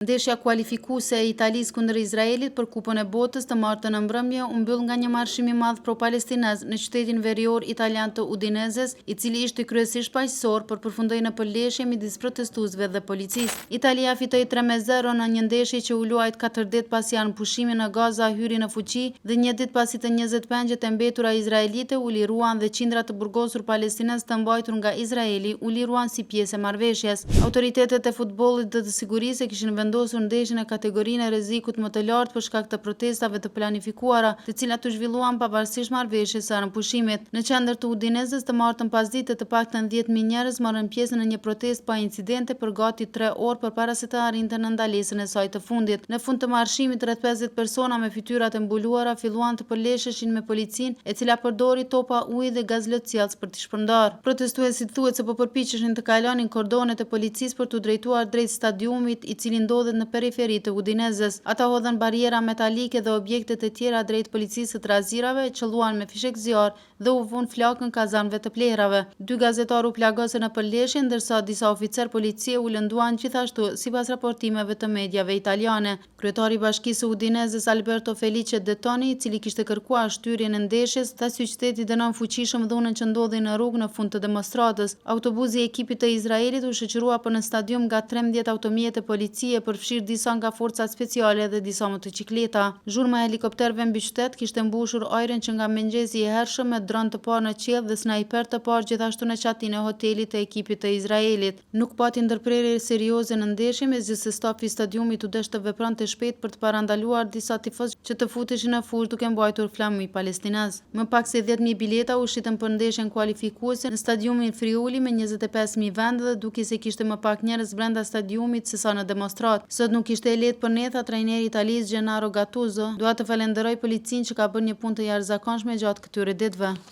Ndeshja kualifikuese e Italisë kundër Izraelit për Kupën e Botës të martën në mbrëmje u mbyll nga një marshim i madh pro-palestinez në qytetin verior italian të Udinezes, i cili ishte kryesisht paqësor, por përfundoi në përleshje midis protestuesve dhe policisë. Italia fitoi 3-0 në një ndeshje që u luajt 4 ditë pasi armëpushimi në Gaza hyri në fuqi dhe një ditë pasi të 20 pengjet e mbetura izraelite u liruan dhe qindra të burgosur palestinezë të mbajtur nga Izraeli u liruan si pjesë e marrëveshjes. Autoritetet e futbollit dhe të sigurisë e kishin vendosur ndeshjen në kategorinë e rrezikut më të lartë për shkak të protestave të planifikuara, të cilat u zhvilluan pavarësisht marrëveshjes së armëpushimit. Në qendër të Udinezës të martën pasdite të paktën 10,000 njerëz morën pjesë në një protestë pa incidente për gati 3 orë përpara se të arrinte në ndalesën e saj të fundit. Në fund të marshimit, rreth 50 persona me fytyrat e mbuluara filluan të përlesheshin me policinë, e cila përdori topa uji dhe gaz lotsjellës për t'i shpërndarë. Protestuesit thuhet se po përpiqeshin të kalonin kordonet e policisë për t'u drejtuar drejt stadiumit, i cili ndodhet në periferi të Udinezes. Ata hodhën barriera metalike dhe objekte të tjera drejt policisë së trazirave, qëlluan me fishekzjarr dhe u vunë flakën kazanëve të plehrave. Dy gazetarë u plagosën në përleshje, ndërsa disa oficerë policie u lënduan gjithashtu, sipas raportimeve të mediave italiane. Kryetari i Bashkisë së Udinezes Alberto Felice De Toni, i cili kishte kërkuar shtyrjen e ndeshjes, tha se qyteti dënon fuqishëm dhunën që ndodhi në rrugë në fund të demonstratës. Autobusi i ekipit të Izraelit u shoqërua për në stadium nga 13 automjete policie, përfshirë disa nga forcat speciale dhe disa motoçikleta. Zhurma e helikopterëve mbi qytet kishte mbushur ajrin që nga mëngjesi i hershëm me dron të parë në qiell dhe snajper të parë gjithashtu në çatinë e hotelit të ekipit të Izraelit. Nuk pati ndërprerje serioze në ndeshje, megjithëse stafi i stadiumit u desh të vepronte shpejt për të parandaluar disa tifozë që të futeshin në fushë duke mbajtur flamuj palestinez. Më pak se 10,000 bileta u shitën për ndeshjen kualifikuese në stadiumin Friuli me 25,000 vende dhe dukej se kishte më pak njerëz brenda stadiumit sesa në demonstratë. "Sot nuk ishte e lehtë për ne", tha trajneri i Italisë Gennaro Gattuso. "Dua të falenderoj policinë që ka bërë një punë të jashtëzakonshme gjatë këtyre ditëve."